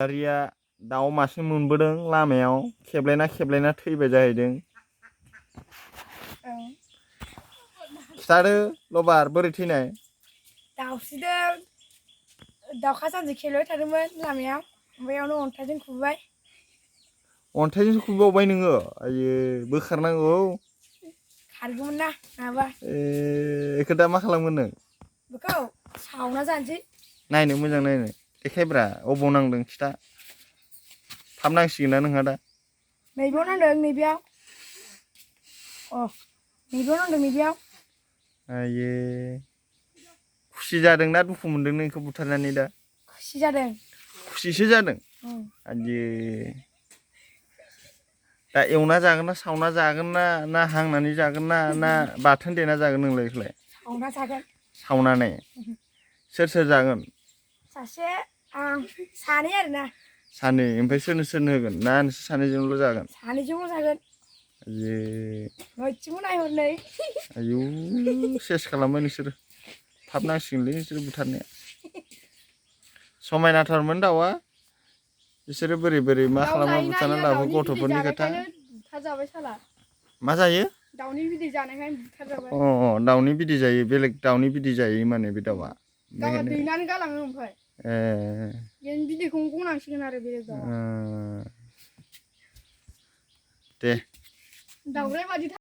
आबादारिया दाउ मासे मोनबोदों लामायाव खेबलायना थैबाय जाहैदों। खिथादो लबार बोरै थैनाय? दाउस्रिजों दाउखा सानसे खेबबाय थादोंमोन लामायाव ओमफ्राय अन्थाइजों खुबैबाय। अन्थाइजोंसो खुबैबावबाय नोङो? आइयो बोखारनांगौ। खारगौमोन ना नङाबा। बेखौ दा मा खालामगोन नों? बेखौ सावना जानोसै। नायनो मोजां नायनो देखायब्रा अबाव नांदों खिथा। थाब नांसिगोन ना नोंहा दा? नैबेयाव नांदों नैबेयाव। नैबेयाव नांदों नैबेयाव। आइये खुसि जादोंना दुखु मोनदों नों बेखौ बुथारनानै दा? खुसि जादों। खुसिसो जादों? आइये दा एवना जागोन ना सावना जागोन ना हांनानै जागोन ना बाथोन देना जागोन नोंलाय बेखौलाय? सावना जागोन। सावनानै? सोर जागोन? सासे आं सानै आरोना। सानै ओमफ्राय सोरनो होगोन ना नोंसोर सानैजोंल' जागोन? सानैजोंल' जागोन। आइये मोनसेखौ नायहर नै। आयौ सेस खालामबाय नोंसोरो। थाब नांसिगोनलै नोंसोर बुथारनाया। समायनाथारमोन दाउआ। बिसोरो बोरै मा खालामना बुथारना लाबो गथ'फोरनि खोथा। बुथारजाबाय साला। मा जायो? दाउनि बिदै जानायखाय बुथारजाबाय। दाउनि बिदै जायो बेलेग दाउनि बिदै जायो माने बे दाउआ। गावहा दैनानै गालाङो ओमफ्राय। बेनि बिदैखौनो गनांसिगोन आरो बेलेग दाउआ। दे। दाउराइ बायदि